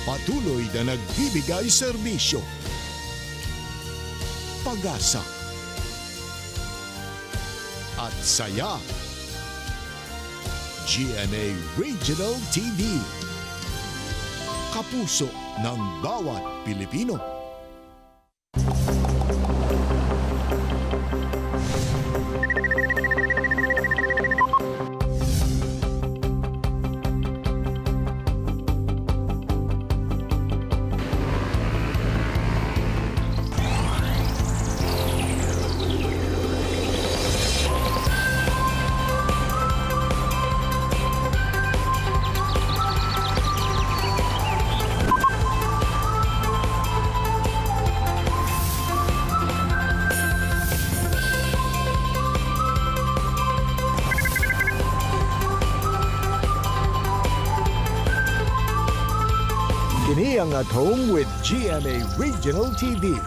Patuloy na nagbibigay serbisyo, pag-asa, at saya. GMA Regional TV. Kapuso ng bawat Pilipino. Kini ang At Home with GMA Regional TV.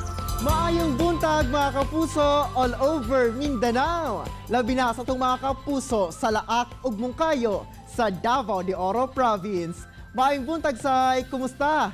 Maayong buntag, mga kapuso, all over Mindanao. Labi na sa atong mga kapuso sa Laak ug Monkayo sa Davao de Oro Province. Maayong buntag, Sai, kumusta?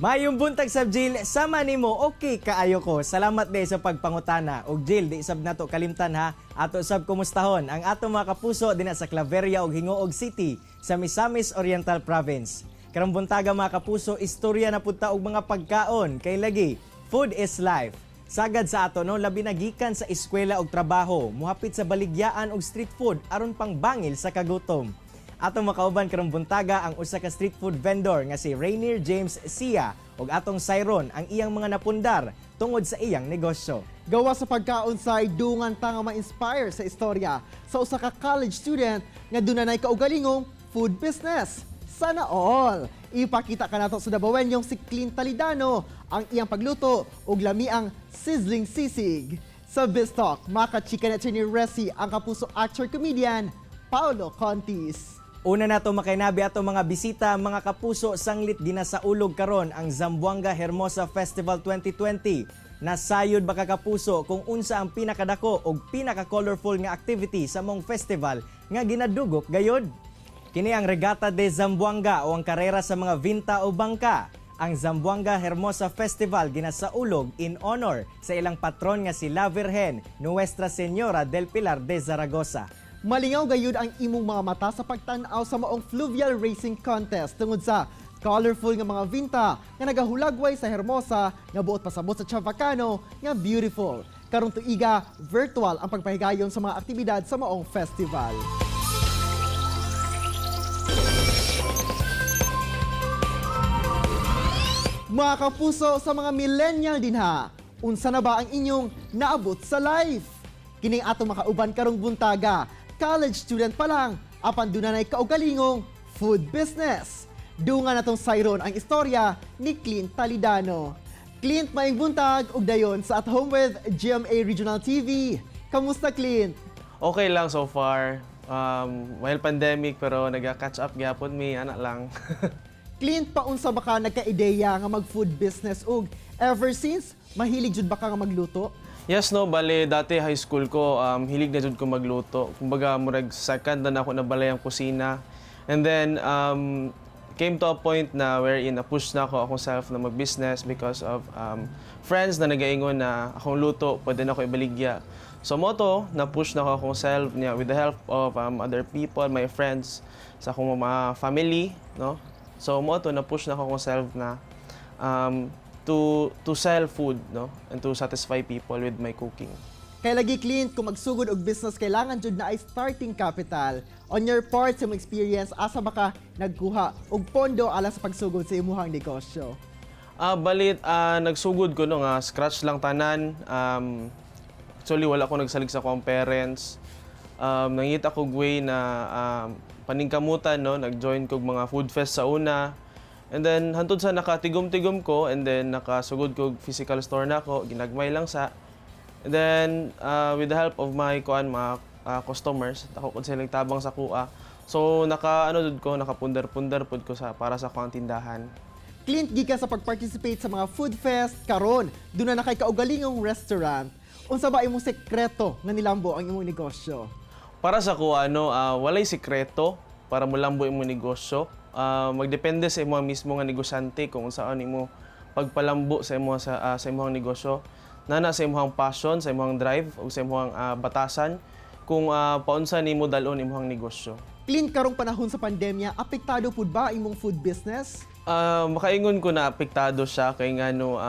Mayong buntag sab, Jill, sama nimo okay kaayo ko. Salamat day sa pagpangutana. Ug Jill, di sab nato kalimtan ha. Ato sab kumustahon ang ato mga kapuso dinha sa Claveria ug Gingoog City sa Misamis Oriental Province. Karong buntaga, mga kapuso, istorya na pud ta og mga pagkaon kay lagi food is life. Sagad sa ato no, labi na gikan sa eskwela og trabaho, muhapit sa baligyaan og street food aron pangbangil sa kagutom. Atong makauban karong buntaga ang usa ka street food vendor nga si Rainier James Sia ug atong sayron ang iyang mga napundar tungod sa iyang negosyo. Gawa sa pagkaon, Sai, dungan ta nga ma-inspire sa istorya sa usa ka college student nga dunay kaugalingong food business. Sana all! Ipakita ka nato sa Dabawenyong si Clint Talidano ang iyang pagluto ug lamiang sizzling sisig. Sa BizTalk, makachika na ni Resi ang kapuso actor-comedian Paolo Contis. Una nato makainabi ato mga bisita, mga kapuso, sanglit ginasaulog karon ang Zamboanga Hermosa Festival 2020. Nasayod ba ka, kapuso, kung unsa ang pinakadako og pinaka-colorful nga activity sa maong festival nga ginadugok gayod? Kini ang Regata de Zamboanga o ang karera sa mga vinta o bangka. Ang Zamboanga Hermosa Festival ginasaulog in honor sa ilang patron nga si La Virgen Nuestra Señora del Pilar de Zaragoza. Malingaw gayud ang imong mga mata sa pagtan-aw sa maong fluvial racing contest tungod sa colorful nga mga vinta nga nagahulagway sa Hermosa nga buot pasabot sa Chavacano nga beautiful. Karong tuiga, virtual ang pagpahigayon sa mga aktibidad sa maong festival. Mga kapuso, sa mga millennial din ha, unsa na ba ang inyong naabot sa life? Kining atong makauban karong buntaga, college student pa lang, apan dunay kaugalingong food business. Dunga natong sayron ang istorya ni Clint Talidano. Clint, maayong buntag ug dayon sa At Home with GMA Regional TV. Kamusta, Clint? Okay lang so far. While pandemic pero nag-catch up gyapon mi ana lang. Clint, paunsa ba ka nagka-ideya nga mag-food business ug ever since mahilig jud ba ka nga magluto? Yes no, bale dati high school ko, hilig na jud ko magluto. Kumbaga murag second na ako nabalay ang kusina. And then came to a point na wherein na-push na ako akong self na mag-business because of friends na nagaingon na akong luto, pwede na ako ibaligya. So mao to, na-push na ako akong self niya with the help of other people, my friends, sa akong mga family, no? So mao to, na-push na ako akong self na to sell food, no? And to satisfy people with my cooking. Kay lagi, Clint, kung magsugod og business kailangan jud na ay starting capital. On your part, sa imong experience, asa ba ka nagkuha og pondo alang sa pagsugod sa imuhang negosyo? Balit, nagsugod ko no nga scratch lang tanan. Actually wala ko nagsalig sa akong parents. Nangita ko way na paningkamutan no, nag-join kog mga food fest sa una. And then hantod sa nakatigom-tigom ko and then nakasugod kog physical store na ako, ginagmay lang sa. And then with the help of my kuan mga customers, ako kung silang tabang sa kuha. So naka ano jud ko, nakapundar-pundar pud ko sa para sa kuang tindahan. Clint, gikan sa pag-participate sa mga food fest, karon duna na kay kaugalingong restaurant. Unsa ba imong sekreto nga nilambo ang imong negosyo? Para sa ko ano, walay sikreto para mulambo imong negosyo. Magdepende sa imo mismo nga negosyante kung unsaon nimo pagpalambo sa imong negosyo. Nana sa imong passion, sa imong drive ug sa imong batasan kung paunsa nimo dal-on imong negosyo. Clint, karong panahon sa pandemya, apektado pud ba imong food business? Makaingon ko na apektado siya kay ngano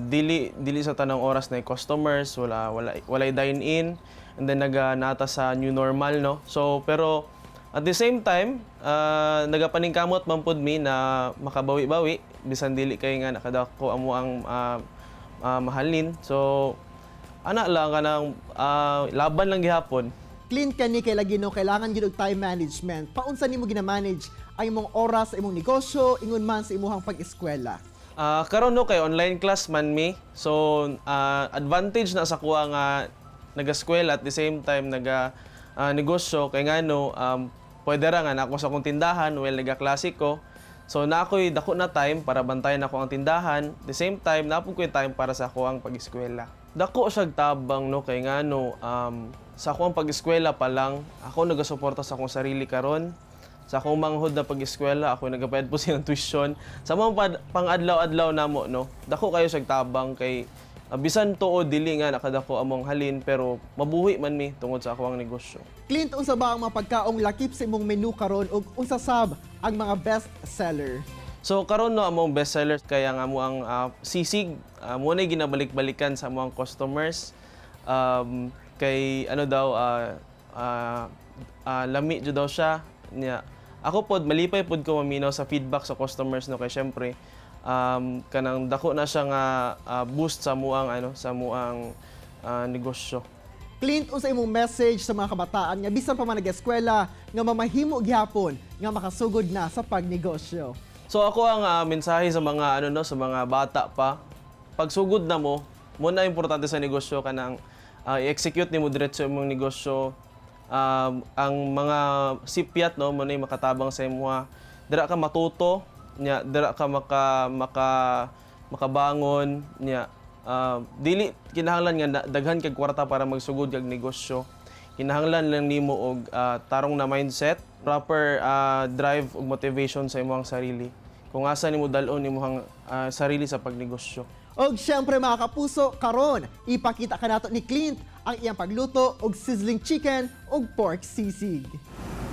dili dili sa tanang oras na customers, wala wala walay dine in, and then naga nata sa new normal, no. So pero at the same time, nagapaningkamot man pud mi na makabawi-bawi bisan dili kay nga nakadako amo ang mahalin. So ana lang kanang laban lang gihapon. Clint, kani kay lagi no, kailangan gyud og time management. Paunsa nimo gina-manage ang imong oras sa imong negosyo, ingon man sa imong pag-eskwela? Karon no kay online class man mi. So advantage na sa kuha nga nagaskwela at the same time naga negosyo kay ngano pwede ra nga na ako sa akong tindahan while nagaklase ko. So na ako'y dako na time para bantayan ako ang tindahan. The same time napud ko'y time para sa ako ang pag-eskwela. Dako siyag tabang no kay ngano sa ako ang pag-eskwela pa lang ako nagasuporta sa akong sarili karon. Sa akong manghod na pag-eskwela, ako nagabayad po silang tuition. Sa mga pang-adlaw-adlaw namo, no, dako kayo sa tabang kay bisan tuod dili nga nakadako among halin pero mabuhi man mi tungod sa ako ang negosyo. Clint, unsa ba ang mga pagkaong lakip sa imong menu karon ug unsa sab ang mga best seller? So karon no among best seller kaya nga mo ang sisig, mo na ginabalik-balikan sa among customers kay ano daw lami jud daw siya niya. Ako pod malipay pod ko maminaw sa feedback sa customers no kay syempre kanang dako na siya nga boost sa muang ano sa muang negosyo. Clint, unsa imong message sa mga kabataan nga bisan pa man nag-eskwela nga mamahimo gihapon nga makasugod na sa pagnegosyo? So ako ang mensahe sa mga ano no sa mga bata pa, pagsugod na mo, mo na importante sa negosyo kanang i-execute nimo diretso imong negosyo. Ang mga sipyat no mo na yung makatabang sa imuha. Dira ka matuto, nya dira ka maka maka makabangon nya dili kinahanglan nga daghan kag kwarta para magsugod kag negosyo. Kinahanglan lang nimo og tarong na mindset, proper drive ug motivation sa imong sarili. Kung asa nimo dal-on imong sarili sa pagnegosyo. Og syempre mga kapuso, karon ipakita kanato ni Clint ang iyang pagluto og sizzling chicken ug pork sisig.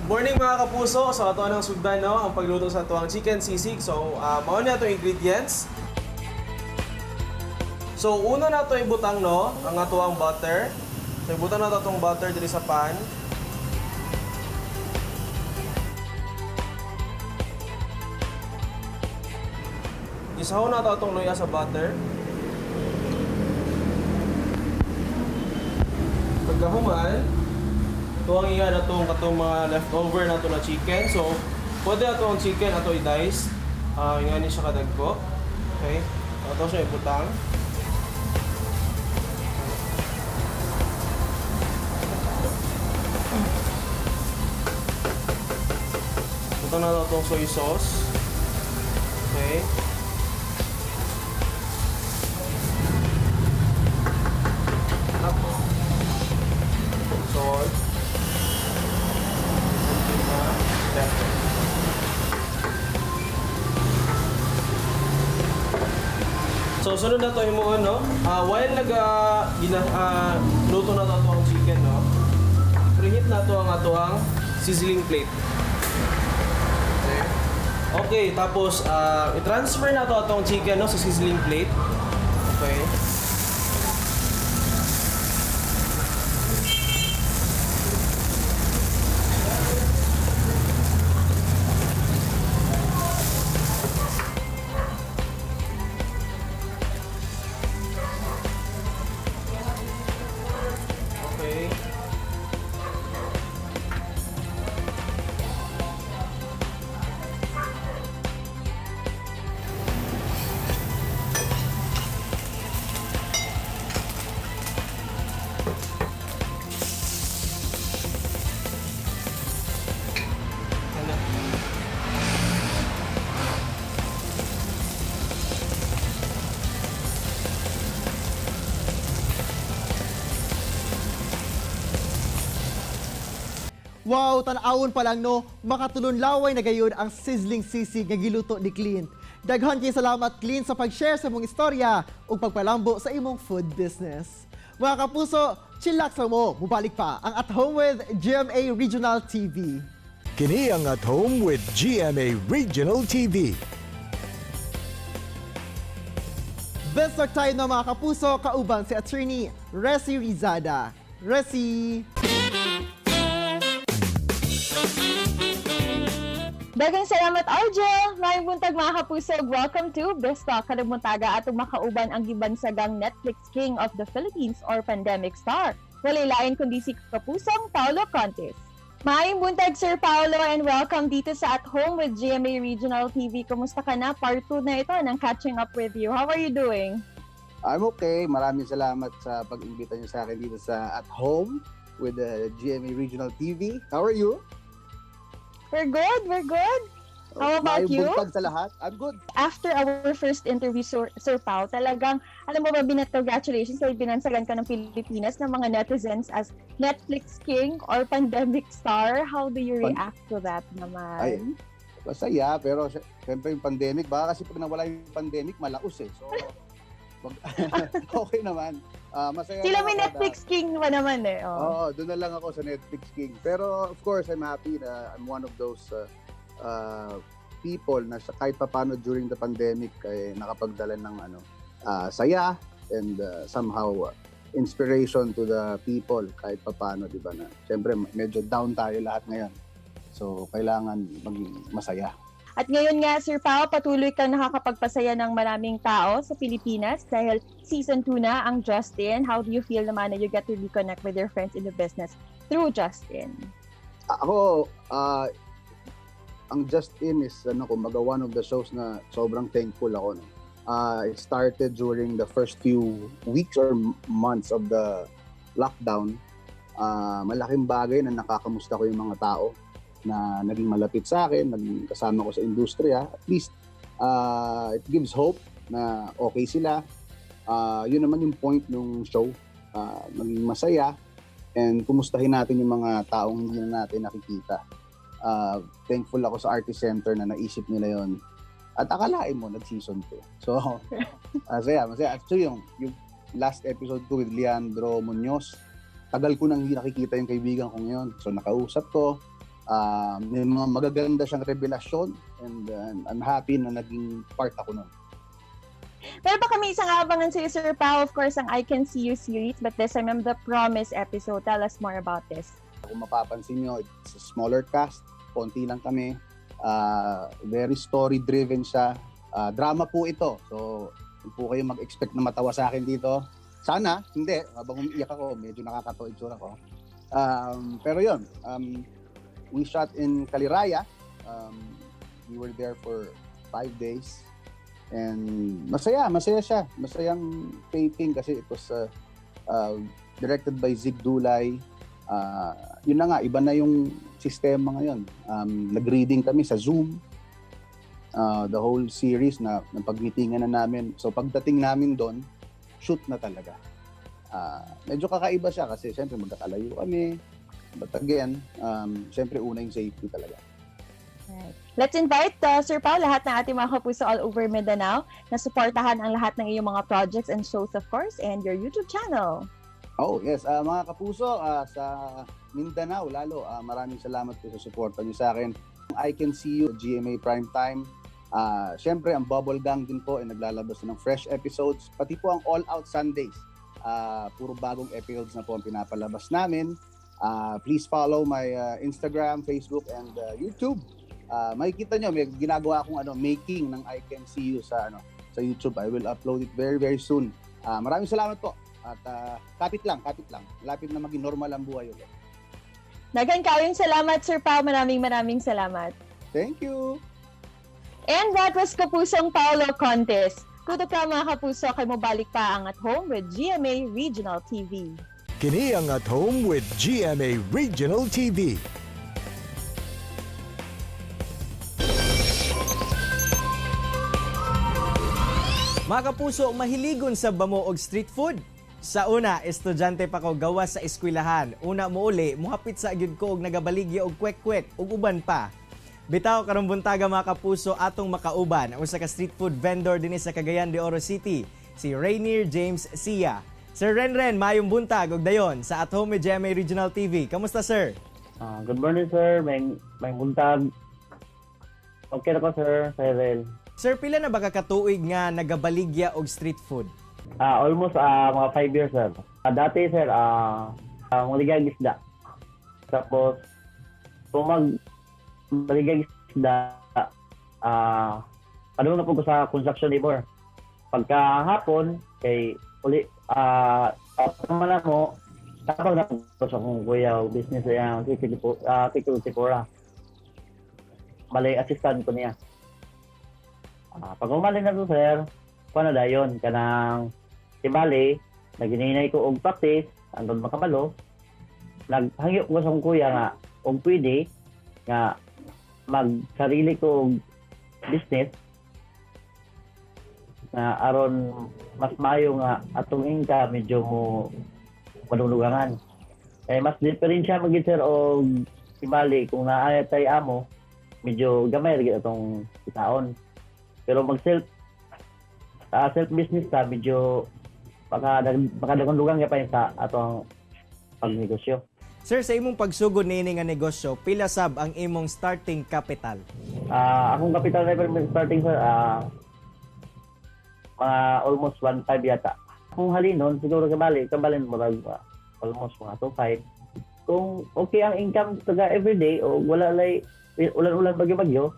Morning mga kapuso, so ato ang sugdan no, ang pagluto sa atuang chicken sisig. So mao na ato ingredients. So una na ato ibutang no, ang atuang butter. So ibutang na ato atong butter diri sa pan. Gisaw na ato atong luya sa butter. Pagkahuman, tuwang iya na itong katong mga leftover na to na chicken. So, pwede ato ang chicken ato i-dice. Ingani siya kadagko. Okay. Ato siya ibutang. Butang na ito itong soy sauce. Okay. Tapos, salt. Pepper. So sunod na to himuon no. While naga gina, luto na to ang chicken no. Preheat na to ang ato ang sizzling plate. Okay. Okay, tapos i-transfer na to atong chicken no sa sizzling plate. Okay. Okay. Wow, tan-awon pa lang no, makatulon laway na gayud ang sizzling sisig nga giluto ni Clint. Daghan kay salamat, Clint, sa pag-share sa imong istorya ug pagpalambo sa imong food business. Mga kapuso, chillax mo, mubalik pa ang At Home with GMA Regional TV. Kini ang At Home with GMA Regional TV. Best of tayo na, mga kapuso, kauban si Attorney Resi Rizada. Resi! Daghang salamat, Argel! Maayong buntag, mga kapuso. Welcome to Best Talk. Karong buntaga atong makauban ang gibansagang Netflix King of the Philippines or Pandemic Star. Walay lain kundi si Kapusong Paolo Contis. Maayong buntag, Sir Paolo, and welcome dito sa At Home with GMA Regional TV. Kumusta ka na? Part 2 na ito ng Catching Up With You. How are you doing? I'm okay. Maraming salamat sa pag-imbita niyo sa akin dito sa At Home with the GMA Regional TV. How are you? We're good, we're good. How about Maayong you? buntag sa lahat. I'm good. After our first interview, Sir Pao, talagang, alam mo ba, congratulations dahil binansagan ka ng Pilipinas ng mga netizens as Netflix King or Pandemic Star. How do you react to that naman? Ay, masaya, pero syempre yung pandemic, baka kasi pag nawala yung pandemic, malaos eh. So, okay naman. Ah, masaya Sila lang may ako Netflix King pa naman eh. Oh. Oo, doon na lang ako sa Netflix King. Pero of course, I'm happy na I'm one of those people na kahit papano during the pandemic ay nakapagdala ng ano saya and somehow inspiration to the people kahit papano, 'di ba, na syempre medyo down tayo lahat ngayon. So kailangan maging masaya. At ngayon nga, Sir Pao, patuloy kang nakakapagpasaya ng maraming tao sa Pilipinas dahil season 2 na ang Just In. How do you feel naman na you get to reconnect with your friends in the business through Just In? Ako, ang Just In is ano, kumbaga one of the shows na sobrang thankful ako, no. It started during the first few weeks or months of the lockdown. Malaking bagay na nakakamusta ko yung mga tao na naging malapit sa akin, naging kasama ko sa industriya. At least it gives hope na okay sila. Yun naman yung point ng show. Maging masaya and kumustahin natin yung mga taong hindi na natin nakikita. Thankful ako sa Artist Center na naisip nila yon. At akalain mo, nag-season 2. So, masaya, masaya. Actually, yung last episode ko with Leandro Munoz, tagal ko nang hindi nakikita yung kaibigan ko ngayon. So, nakausap ko. May mga magaganda siyang revelasyon and I'm happy na naging part ako nun. Meron pa kami isang abangan sa'yo, Sir Pao. Of course, ang I Can See You series. But this time, the Promise episode. Tell us more about this. Kung mapapansin nyo, it's a smaller cast. Konti lang kami. Very story-driven siya. Drama po ito. So, huwag po kayo mag-expect na matawa sa akin dito. Sana, hindi. Habang umiiyak ako, medyo nakakatawa itsura ko. Pero yun, we shot in Kaliraya. We were there for 5 days. And masaya, masaya siya. Masayang taping kasi it was directed by Zig Dulay. Yun na nga, iba na yung sistema ngayon. Nag-reading kami sa Zoom. The whole series na pag-meetingan na namin. So pagdating namin doon, shoot na talaga. Medyo kakaiba siya kasi siyempre magkakalayo kami. But again, siyempre una yung safety talaga. Right. Let's invite, Sir Pao, lahat ng ating mga kapuso all over Mindanao na suportahan ang lahat ng iyong mga projects and shows, of course, and your YouTube channel. Oh, yes. Mga kapuso, sa Mindanao lalo, maraming salamat po sa suporta niyo sa akin. I Can See You, GMA Primetime. Siyempre, ang Bubble Gang din po ay naglalabas na ng fresh episodes. Pati po ang All Out Sundays. Puro bagong episodes na po ang pinapalabas namin. Please follow my Instagram, Facebook, and YouTube. Makikita nyo, may ginagawa akong ano, making ng I Can See You sa, ano, sa YouTube. I will upload it very, very soon. Maraming salamat po. At kapit lang, kapit lang. Lapit na maging normal ang buhay ulit. Daghan kaayong salamat, Sir Pao. Maraming maraming salamat. Thank you! And that was Kapusong Paolo Contis. Tutok ka, mga kapuso, kay mobalik pa ang At Home with GMA Regional TV. Kini ang At Home with GMA Regional TV. Mga kapuso, mahiligon sa ba mo og street food? Sa una, estudyante pa ko gawas sa eskwelahan. Una mo uli, muhapit sa gyud ko og nagabaligya og kwek-kwek ug uban pa. Bitaw karong buntaga, mga kapuso, atong makauban ang usa ka street food vendor dinhi sa Cagayan de Oro City, si Rainier James Sia. Sir Renren, maayong buntag ug dayon sa At Home with GMA Regional TV. Kamusta, sir? Ah, good morning, sir. May buntag. Okay na ko, sir. Cyril. Sir, pila na ba ka katuig nga nagabaligya og street food? Almost mga 5 years, sir. Dati, sir, maligag isda. Tapos, kung maligag isda, ano na po ko sa construction labor. Pagkahapon, kay uli, uh, na mo, tapos na po sa akong kuya, og business ay Kiko Tipora. Balay, assistant ko niya. Pag umali na to, sir, kuha na dayon kanang tibali, nagininay ko og practice, andon makabalo, naghangyo ko sa akong kuya nga, og pwede, nga magsarili ko og business na aron mas maayo nga atong income medyo mo madulugangan. Eh, mas diferensya magid, sir, og tibali kung naaya tay amo, medyo gamay ra gid atong kitaon. Pero mag self business ta, medyo baka makadagong pa sa atong pagnegosyo. Sir, sa imong pagsugod niini nga negosyo, pila sab ang imong starting capital? Akong capital level starting, sir, mga almost 1.5 yata. Kung halinon siguro kabali kabalin murag almost mga 2.5. Kung okay ang income taga everyday o wala lay ulan-ulan, bagyo-bagyo,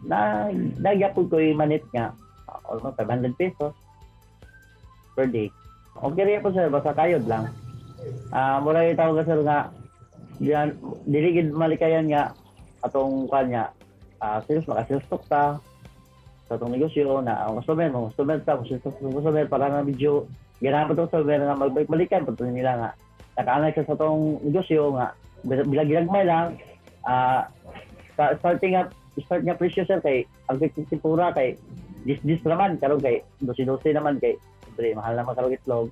na nagyapon ko manit nga almost 500 pesos per day. Okay rin po, sir, basta kayod lang. Mura yung tawag sir nga diyan dili gid malikayan nga atong kanya sales, maka sales talk ta sa atong negosyo na ang customer mo, customer ta mo, sales talk sa customer para nga medyo ganahan pa to customer nga magbalik-balikan pa to nila nga nakaanay sa atong negosyo nga bilag ginagmay lang. Starting up start nga presyo, sir, kay ang tempura kay dis dis naman karon, kay 12 12 naman, kay siyempre mahal naman karon itlog.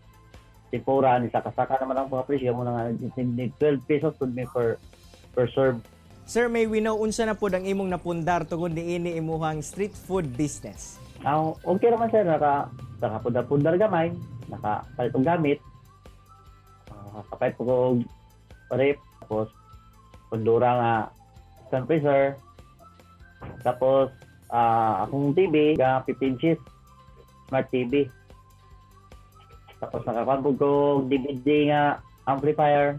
Tempura ni saka-saka naman ang mga presyo mo na nga 12 pesos pud mi per serve. Sir, may we know unsa na pod ang imong napundar tungod niini imuhang street food business? Okay naman, sir, nakapundar-pundar gamay, nakapalit og gamit, nakapalit ko og rep, tapos pundura nga stand freezer, tapos akong TV, nga 15 inches, smart TV. Tapos nakakuan po ko og DVD nga amplifier.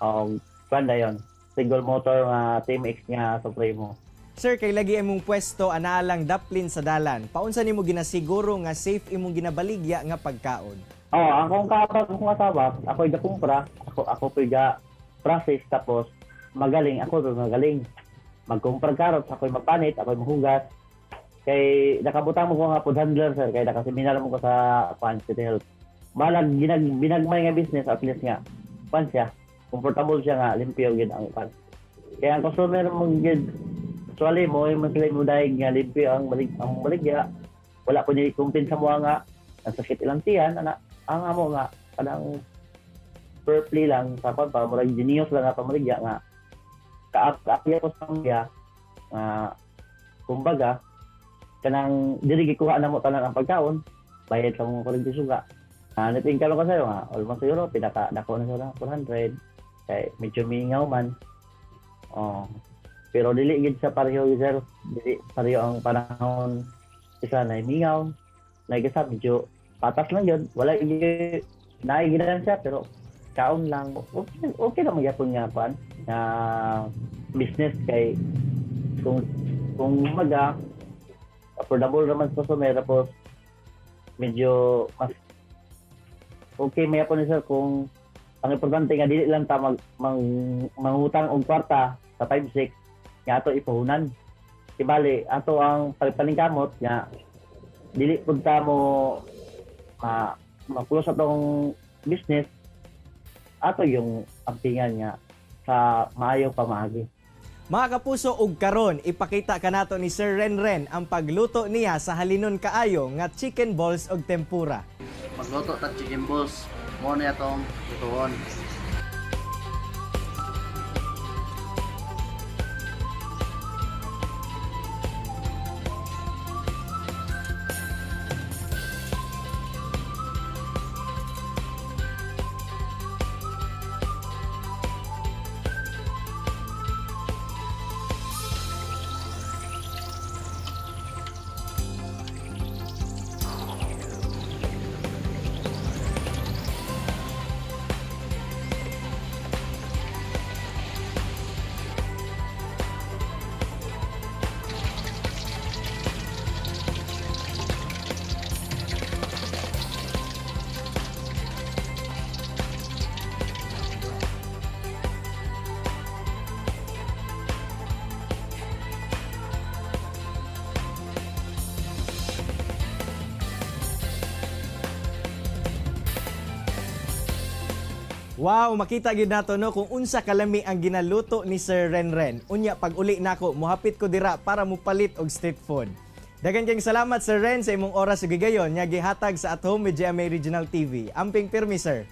Og kuan dayon, single motor nga Team X nga Supremo. Sir, kay lagi imong pwesto anaa lang daplin sa dalan. Paunsa nimo ginasiguro nga safe imong ginabaligya nga pagkaon? Oh, akong kapag akong asawa, ako ga kumpra, ako ako po ga process, tapos magaling ako to magaling. Magkumpra carrots, ako'y magpanit, ako'y maghugas. Kay nakabutang mo ko nga food handler, sir, kay nakaseminar mo ko sa kuan City Health. Balag binagmay nga business, at least nga kuan siya, comfortable siya nga limpyo gid ang kuan. Kaya ang customer mo gid actually mo yung sila mo dahil nga limpyo ang baligya. Wala ko ni complain sa mga nga ang sakit ilang tiyan ana. Ang amo nga kanang fair play lang sa kuan pa, murag genius lang nga pamaligya nga kaap ko sa pamilya nga kumbaga kanang dili gikuha na mo tanan ang pagkaon, bayad sa mga kuryente, suga. Net income ko sa'yo nga almost siguro pinaka dako na siguro 400 kay medyo mingaw man. Oh, pero dili gid sa pareho gid, sir, dili pareho ang panahon. Isa na mingaw na isa medyo patas lang yun, wala gid naigilan siya, pero kaon lang. Okay, okay na magyapon nga kuan nga business kay kung maga affordable naman sa customer, tapos medyo mas okay may ni sir kung ang importante nga dili lang ta mangutang og kwarta sa 5-6 nga ato ipuhunan. Kibali ato ang pagpaningkamot nga dili pud ta mo ma-close atong business, ato yung ampingan nga sa maayong pamaagi. Mga kapuso, ug karon ipakita kanato ni Sir Renren ang pagluto niya sa halinon kaayo nga chicken balls og tempura. Magluto tag chicken balls. Mao ni atong lutuon. Wow, makita gid nato no kung unsa kalami ang ginaluto ni Sir Renren. Unya pag uli nako, muhapit ko dira para mupalit og street food. Dagan kayong salamat, Sir Ren, sa imong oras ug gigayon nga gihatag sa At Home with GMA Regional TV. Amping pirmi, sir.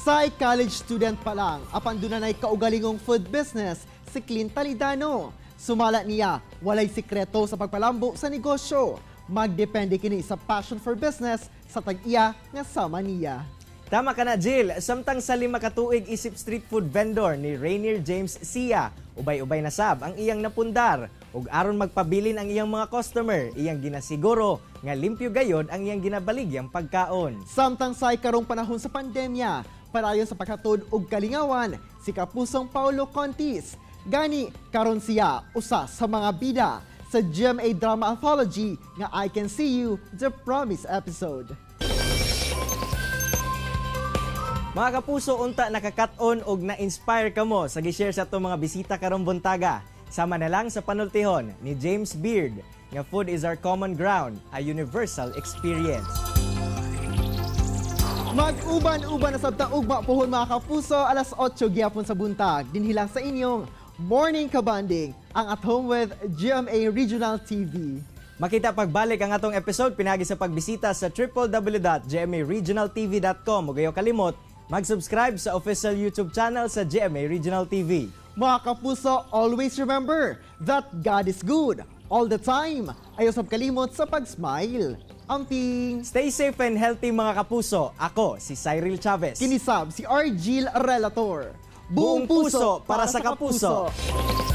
Sa college student pa lang, apan dunay kaugalingong food business si Clint Talidano. Sumala niya, walay sikreto sa pagpalambo sa negosyo. Magdepende kini sa passion for business sa tag-iya nga sama niya. Tama ka na, Jill. Samtang sa 5 ka tuig isip street food vendor ni Rainier James Sia, ubay-ubay na sab ang iyang napundar ug aron magpabilin ang iyang mga customer, iyang ginasiguro nga limpyo gayod ang iyang ginabaligyang pagkaon. Samtang sa karong panahon sa pandemya, padayon sa paghatod og kalingawan si Kapusong Paulo Contis. Gani karon siya usa sa mga bida sa GMA Drama Anthology nga I Can See You, The Promise Episode. Mga kapuso, unta nakakat-on og na-inspire kamo sa gi-share sa atong mga bisita karong buntaga. Sama na lang sa panultihon ni James Beard nga food is our common ground, a universal experience. Mag-uban-uban na sabta ugma pohon, mga kapuso, alas 8 gyapon sa buntag. Dinhi lang sa inyong Morning Kabanding, ang At Home with GMA Regional TV. Makita pagbalik ang atong episode pinagi sa pagbisita sa www.gmaregionaltv.com ug ayaw kalimot mag-subscribe sa official YouTube channel sa GMA Regional TV. Mga kapuso, always remember that God is good all the time. Ayaw sab kalimot sa pag-smile. Amping! Stay safe and healthy, mga kapuso. Ako si Cyril Chavez. Kinisab si Argil Relator. Buong puso para sa kapuso. Kapuso.